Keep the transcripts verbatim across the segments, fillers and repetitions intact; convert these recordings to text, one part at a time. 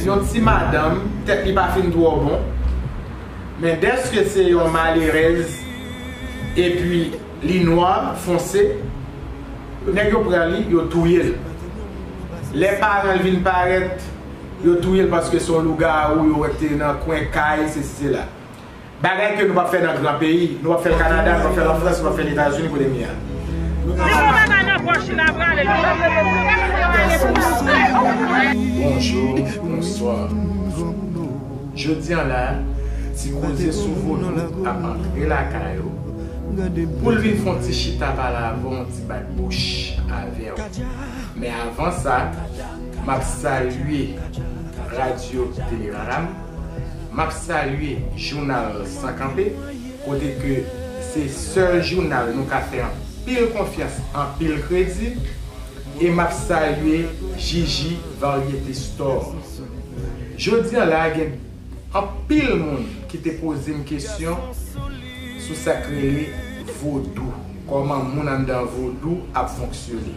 Yon ti madanm, tèt li pa fin twò bon, men dèske se yon malerèz epi li nwa fonse, nèg yo pran li, yo touye l. Lè paran l vin parèt, yo touye l paske se yon lougawou, yo wè k te nan kwen kay, sesi sela. Bagay ke nou p ap fè nan gran peyi, nou p ap fè l Kanada, nou p ap fè l an Frans, nou p ap fè l Etazini kote m ye a. Bonjou, bonswa. Jodi an la, ti koze sou vodou ap antre lakay ou pou l vin fè yon ti chita pale avè w, yon ti bat bouch avè w. Men avan sa, m ap salye Radyo Teleranam, m ap salye Jounal San Kanpe, kote ke se sèl jounal nou ka fè anpil konfyans, anpil kredi, e m ap salye Jiji Variety Store. Jodi an la, gen anpil moun ki te poze m kesyon sou sa k rele vodou, kòman moun anndan vodou ap fonksyone.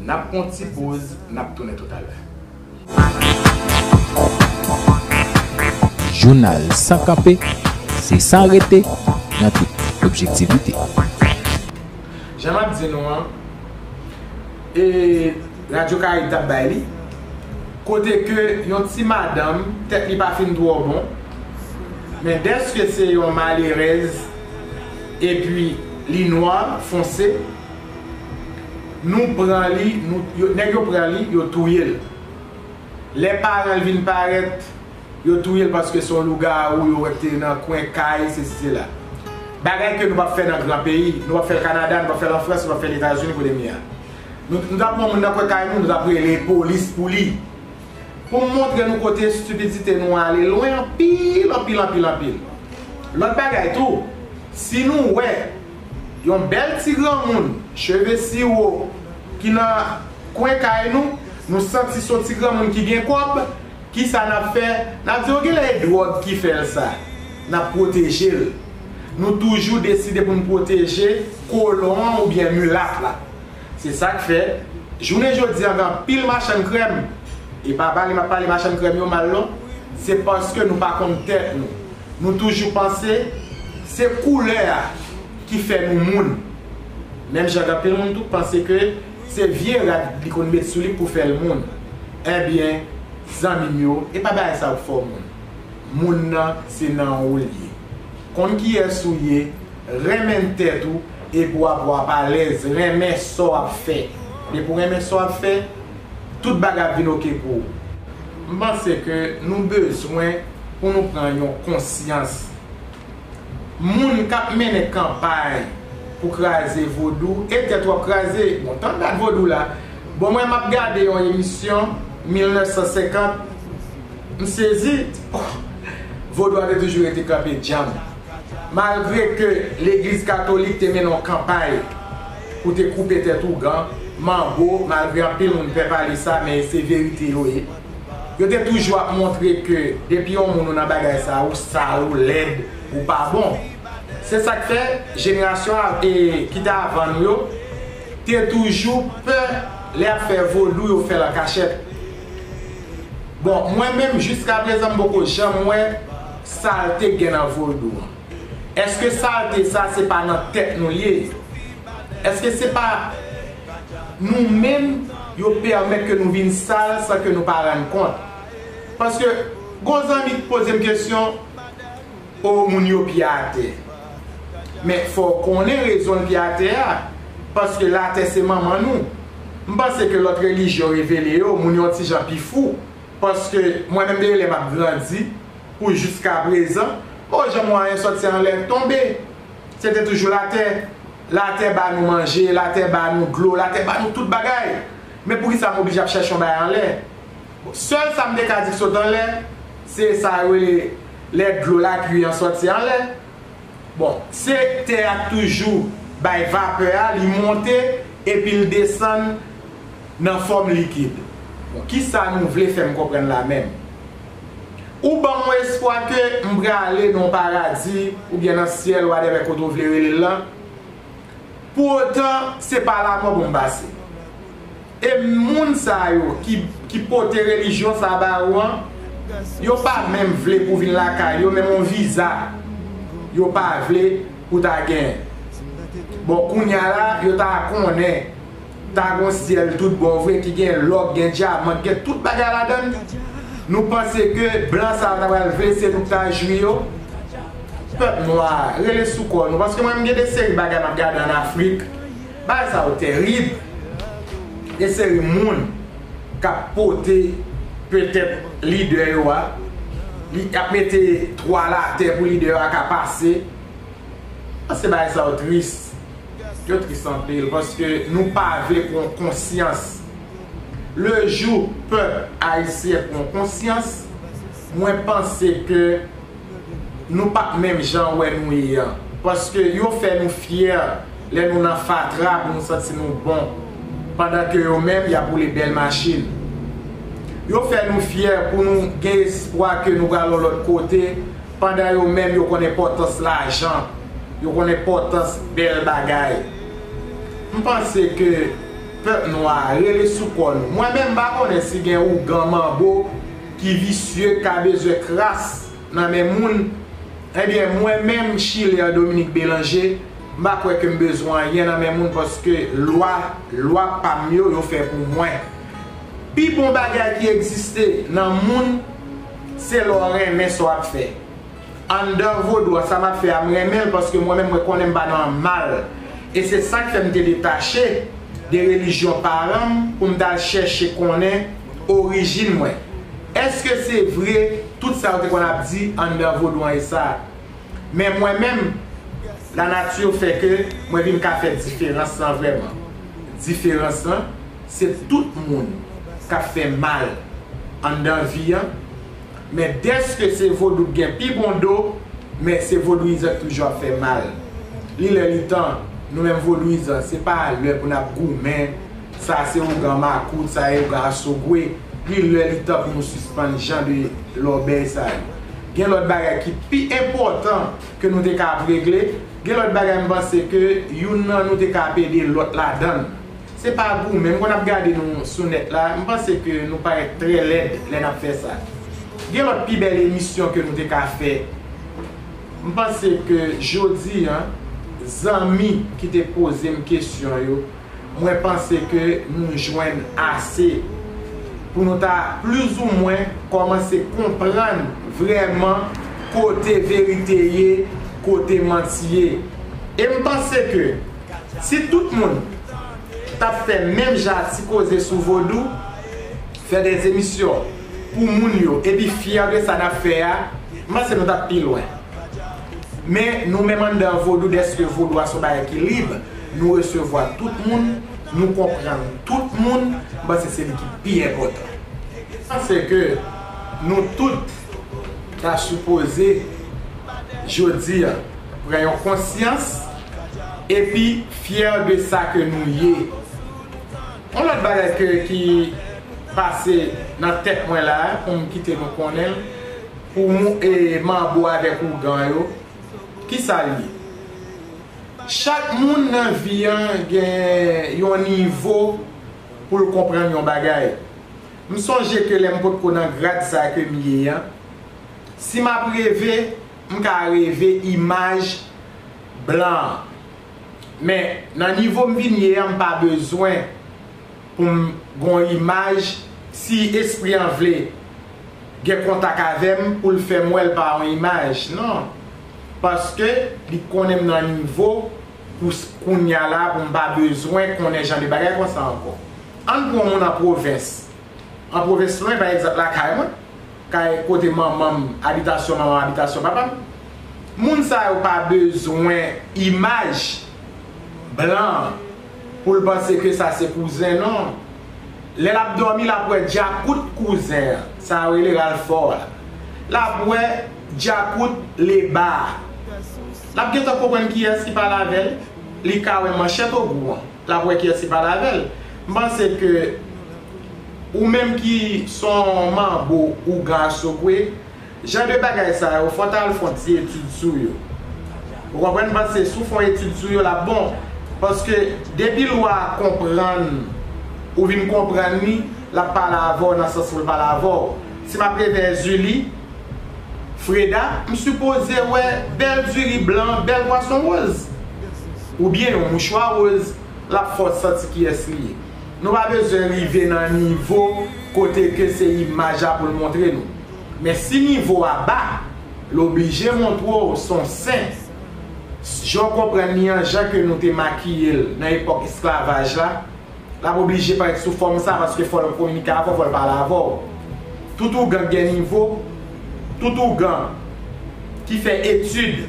N ap pran yon ti poz, n ap tounen toutalè. Jounal San Kanpe, se san rete nan tout objektivite. Jan m ap di nou an, e Radyo Karayib t ap bay li, kote ke yon ti madanm, tèt li pa fin twò bon, men dèske se yon malerèz epi li nwa fonse, nou pran li, nou, yo, nèg yo pran li, yo touye l. Lè paran l vin parèt, yo touye l paske se yon lougawou, yo wè k te nan kwen kay, sesi sela. Bagay ke nou p ap fè nan gran peyi, nou p ap fè l Kanada, nou p ap fè l an Frans, nou p ap fè l Etazini kote m ye a. Nou, nou t ap pran moun nan kwen kay nou, nou t ap rele polis pou li. Pou m montre nou kote estipidite nou ale lwen anpil, anpil, anpil, anpil. Lòt bagay tou, si nou wè yon bèl ti granmoun, cheve siwo, ki nan kwen kay nou, nou santi se yon ti granmoun ki gen kòb, kisa n ap fè? N ap di, o, genlè e dwòg ki fè l sa. N ap pwoteje l. Nou toujou deside pou n pwoteje kolon an oubyen milat la. Se sa k fè, jounen jodi an, gen anpil machann krèm, e pa pale m ap pale machann krèm yo mal non, se paske nou pa konn tèt nou. Nou toujou panse se koulè a ki fè nou moun. Menm jan gen anpil moun tou k panse ke se vye rad li konn met sou li k pou fè l moun. Ebyen, zanmi m yo, e pa bagay sa yo k fè w moun. Moun nan, se nan ou l ye. Konn kiyès ou ye, renmen tèt ou, epi w ap, w ap alèz, renmen sa w ap fè. Depi w renmen sa w ap fè, tout bagay ap vin oke pou ou. M panse ke nou bezwen pou nou pran yon konsyans. Moun k ap mennen kanpay pou kraze vodou, e tèt w ap kraze. Bon, tann dat vodou la. Bon, mwen m ap gade yon emisyon mil nèf san senkant, m sezi. Oh, vodou a te toujou rete kanpe djanm. Malgre ke legliz katolik te mennen yon kanpay pou te koupe tèt ougan, manbo, malgre anpil moun pè pale sa, men se verite yo ye. Yo te toujou ap montre ke depi yon moun ou nan bagay sa, ou sal, ou lèd, ou pa bon. Se sa k fè jenerasyon a, e, ki te avan nou yo, te toujou pè lè y ap fè vodou, yo fè l an kachèt. Bon, mwen menm, jiskaprezan, m poko janm wè salte k gen nan vodou an. Èske salte sa, se pa nan tèt nou l ye? Èske se pa nou menm yo pèmèt ke nou vin sal san ke nou pa rann kont? Paske, gon zanmi k poze m kesyon, o, moun yo pye atè. Men fò w konnen rezon l pye atè a, paske latè se manman nou. M panse ke lòt relijyon revele yo, moun yo yon ti jan pi fou, paske mwen menm depi lè m ap grandi, pou jiskaprezan, o, jan mwayen sòti anlè tonbe. Se te toujou latè. Latè ba nou manje, latè ba nou dlo, latè ba nou tout bagay. Men poukisa m oblije ap chèche yon bagay anlè? Bon, sèl sa m te ka di k sot anlè, se sa yo rele lè dlo lapli an sòti anlè. Bon, se tè a k toujou bay vapè a, li monte, epi l desann nan fòm likid. Bon, kisa nou vle fè m konprann la menm? Ou ban m yon espwa ke m prale nan yon paradi oubyen nan syèl, whatever kote w vle rele l lan. Pou otan, se pa lamò pou m pase. E moun sa yo ki, ki pote relijyon sa ba ou an, yo pa menm vle pou vin lakay yo, menm yon viza, yo pa vle pou ta gen. Bon, kounya la, yo ta konnen, ta gon syèl tout bon vre, ki gen lò, gen dyaman, gen tout bagay ladan l. Nou panse ke blan sa yo ta pral vle se nou k ta jwi yo? Pèp nwa, rele sou kò nou, paske mwen, m gen de seri bagay m ap gade ann Afrik. Bagay sa yo terib. De seri moun k ap pote petèt lidè yo a, li ap mete twal atè pou lidè yo a ka pase. Panse bagay sa yo tris. Yo tris anpil, paske nou pa vle pran konsyans. Le jou pèp ayisyen pran konsyans, mwen panse ke nou p ap menm jan wè nou ye an. Paske yo fè nou fyè lè nou nan fatra pou nou santi nou bon, pandan ke yo menm y ap woule bèl machin. Yo fè nou fyè pou nou gen espwa ke nou pral yon lòt kote, pandan yo menm yo konn enpòtans lajan, yo konn enpòtans bèl bagay. M panse ke pèp nwa a rele sou kò nou. Mwen menm, m pa konnen si gen ougan manbo ki visye, ka bezwen kras nan men moun. Ebyen, mwen menm, Chiler Dominique Bélanger, m pa kwè ke m bezwen anyen nan men moun, paske lwa, lwa pa m yo, yo fè pou mwen. Pi bon bagay ki egziste nan moun, se lè w renmen sa w ap fè. Anndan vodou an, sa m ap fè a, m renmen l, paske mwen menm, mwen konnen m pa nan mal. E se sa k fè m te detache de relijyon paran m pou m t al chèche konnen orijin mwen. Èske se vre tout sa yo te konn ap di anndan vodou an e sa? Men mwen menm, lanati fè ke mwen vin ka fè diferans lan vrèman. Diferans lan, se tout moun k ap fè mal anndan vi an, men dèske se vodou k gen pi bon do, men se vodouyizan k toujou ap fè mal. Li lè li tan, nou menm vodouyizan, se pa lè pou n ap goumen, sa se ougan makout, sa e ougan asogwe. Li lè li tan pou nou sispann jan de lòbèy sa yo. Gen lòt bagay ki pi enpòtan ke nou te ka ap regle. Gen lòt bagay m panse ke youn nan nou te ka ap ede lòt ladan l. Se pa goumen. M konn ap gade nou sou nèt la, m panse ke nou parèt trè lèd lè n ap fè sa. Gen lòt pi bèl emisyon ke nou te ka fè. M panse ke jodi an, zanmi ki te poze m kesyon yo, mwen panse ke nou jwenn ase pou nou ta plizoumwen kòmanse konprann vrèman kote verite ye, kote manti ye. E m panse ke si tout moun t ap fè menm jan a ti koze sou vodou, fè de emisyon pou moun yo, epi fyè de sa n ap fè a, m panse nou t ap pi lwen. Men nou menm anndan vodou, dèske vodou a se yon bagay ki lib, nou resevwa tout moun, nou konprann tout moun, m panse se li ki pi enpòtan. M panse ke nou tout ta sipoze, jodi a, pran yon konsyans, epi fyè de sa ke nou ye. Yon lòt bagay ke, ki pase nan tèt mwen la, pou m kite nou konnen l, pou mou-, e, manbo avèk ougan yo, ki sa l ye? Chak moun nan vi an gen yon nivo pou l konprann yon bagay. M sonje ke lè m potko nan grad sa ke m ye an, si m ap reve, m ka reve imaj blan an. Men, nan nivo m vin ye an, m pa bezwen pou m gon imaj, si espri an vle gen kontak avè m, pou l fè m wè l pa yon imaj, non. Paske li konnen m nan nivo pou s-, kounya la, pou m pa bezwen konnen jan de bagay konsa ankò. Ann pran yon moun an pwovens. An pwovens lwen, pa egzanp, lakay mwen, kay kote manman m, abitasyon manman m, abitasyon papa m. Moun sa yo pa bezwen imaj blan an pou l panse ke sa se kouzen, non. Lè l ap dòmi, l ap wè djakout kouzen an, sa yo rele ralfò a. L ap wè djakout leba a. L ap gentan konprann kiyès ki pale avè l. Li ka wè manchèt ogou an. L ap wè kiyès ki pale avè l. M panse ke ou menm ki s on manbo, ougan, asogwe, jan de bagay sa yo, fò w ta al fè yon ti etid sou yo. Ou konprann? M panse si w fè yon etid sou yo, l ap bon. Paske depi lwa a konprann Ou vin konprann li, l ap pale avè w nan sans pou l pale avè w. Si m ap revè Zuli, Freda, m sipoze wè bèl diri blan, bèl pwason woz. Oubyen yon mouchwa woz, l ap fè w santi kiyès li ye. Nou pa bezwen rive nan nivo kote ke se imaj la pou l montre nou. Men si nivo a ba, l oblije montre w se yon sen. Jan w konprann li an, jan ke nou te makiye l nan epòk esklavaj la, l ap oblije parèt sou fòm sa paske fò l kominike avè w, fò l pale avè w. Tout ougan k gen nivo, tout ougan ki fè etid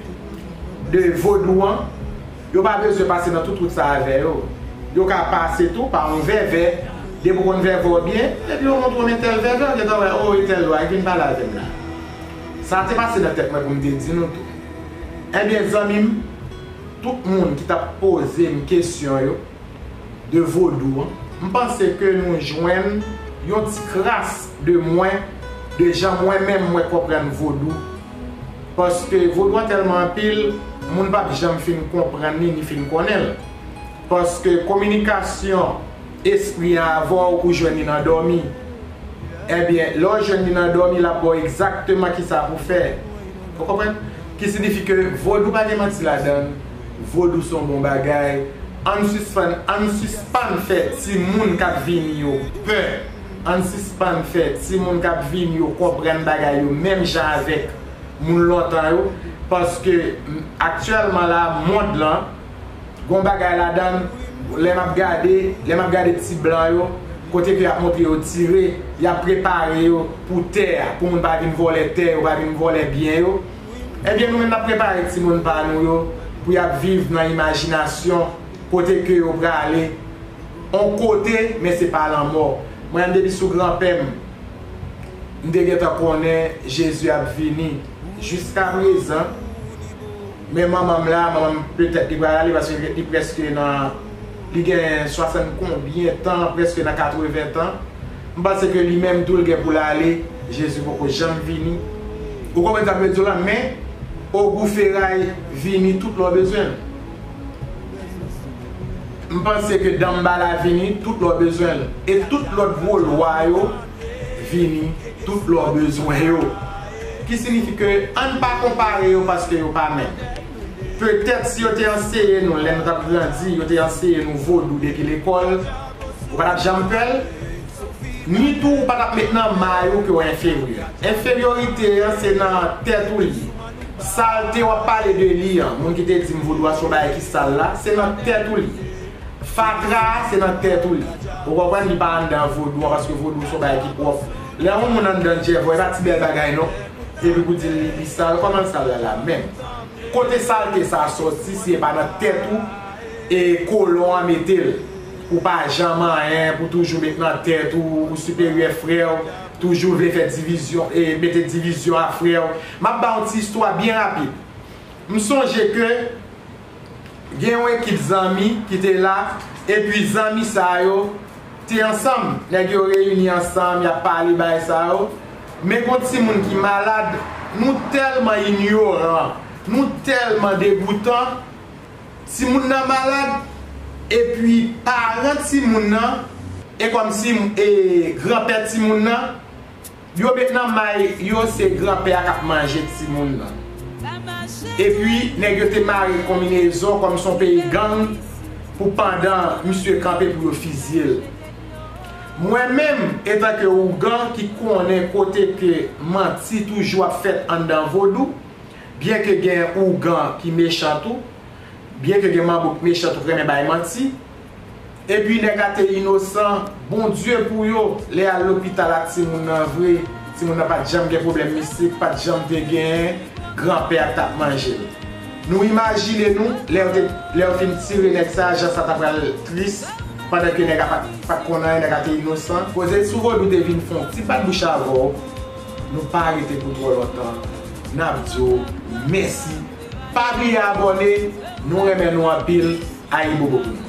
de vodou an, yo pa bezwen pase nan tout wout sa avè yo. Yo ka pase tou pa yon vèvè, depi w konn vèvè w byen, epi yo montre w men tèl vèvè, w gentan wè, o, e tèl lwa ki vin pale avè m la. Sa te pase nan tèt mwen pou m te di nou tou. Ebyen, zanmi m, tout moun ki t ap poze m kesyon yo, de vodou an, m panse ke nou jwenn yon ti kras de mwen, de jan mwen menm mwen konprann vodou. Paske vodou an tèlman anpil, moun p ap janm fin konprann li ni fin konnen l. Paske kominikasyon espri an avè w, ou jwenn li nan dòmi. Ebyen, lè w jwenn li nan dòmi, l ap ba w egzakteman kisa pou fè. Ou konprann? Ki siyifi ke vodou pa gen manti ladan l. Vodou se yon bon bagay. Ann sispann, ann sispann fè timoun k ap vini yo pè. Ann sispann fè timoun k ap vini yo konprann bagay yo menm jan avèk moun lontan yo. Paske, m, aktyèlman la, mond lan, gon bagay ladan l, lè m ap gade, lè m ap gade ti blan yo, kote ke y ap montre yo tire, y ap prepare yo pou tè a, pou moun pa vin vòlè tè yo, pa vin vòlè byen yo. Ebyen, nou menm n ap prepare timoun pa nou yo pou y ap viv nan imajinasyon, kote ke yo prale, on kote, men se pa lanmò. Mwen menm, depi sou granpè m, m te gentan konnen Jezi ap vini. Jiskaprezan, men manman m la, manman m petèt li pral ale, paske li prèske nan, li gen swasant konbyen tan, prèske nan katreven tan. M panse ke li menm tou, l gen pou l ale, Jezi poko janm vini. Ou konprann sa m vle di w la, men Ogou Feray vini tout lè w bezwen l. M panse ke Danmbala vini tout lè w bezwen l. E tout lòt gwo lwa yo vini tout lè w bezwen yo. Ki siyifi ke ann pa konpare yo paske yo pa menm. Petèt si yo te anseye nou, lè nou t ap grandi, yo te anseye nou vodou depi lekòl, ou pa t ap janm pè l. Ni tou, ou pa t ap met nan may ou ke w enferyè. Enferyorite an, se nan tèt ou li ye. Salte w ap pale de li an, moun ki te di m vodou a se yon bagay ki sal la, se nan tèt ou li ye. Fatra a, se nan tèt ou li ye. Ou konprann, li pa anndan vodou an, paske vodou se yon bagay ki pwòp. Lè yon moun anndan djèvò, e pa ti bèl bagay non. Epi pou di li, li sal, kòman l sal la la menm? Kote salte sa a sòti, si e pa nan tèt ou, e kolon an mete l? Ou pa janm anyen, pou toujou met nan tèt ou, ou siperyè frè w, toujou vle fè divizyon, e mete divizyon a frè w. M ap ba w yon ti istwa byen rapid. M sonje ke gen yon ekip zanmi ki te la, epi zanmi sa yo te ansanm. Nèg yo reyini ansanm, y ap pale bagay sa yo. Men gon timoun ki malad, nou tèlman inyoran, nou tèlman degoutan, timoun nan malad, epi paran timoun nan, e kòmsi, e, granpè timoun nan, yo met nan may yo se granpè a k ap manje timoun nan. Epi, nèg yo te mare konminezon kòm se yon peyi gang pou pandan misye kanpe pou yo fizye l. Mwen menm, etanke ougan ki konnen kote ke manti toujou ap fèt anndan vodou, byenke gen ougan ki mechan tou, byenke gen manbo k mechan tou k renmen bay manti, epi nèg la te inosan, Bondye pou yo, lè y al lopital ak timoun nan vre, timoun nan pa t janm gen pwoblèm mistik, pa t janm te gen granpè a k t ap manje l. Nou imajine nou, lè yo te, lè yo fin tire nèg sa, jan sa ta pral tris, pandan ke nèg la pa t, pa t konn anyen, nèg la te inosan. Koze sou vodou te vin fè yon ti bat bouch avè w, nou pa rete pou twò lontan. N ap di w mèsi. Pa bliye abòne, nou renmen nou anpil, ayibobo pou nou.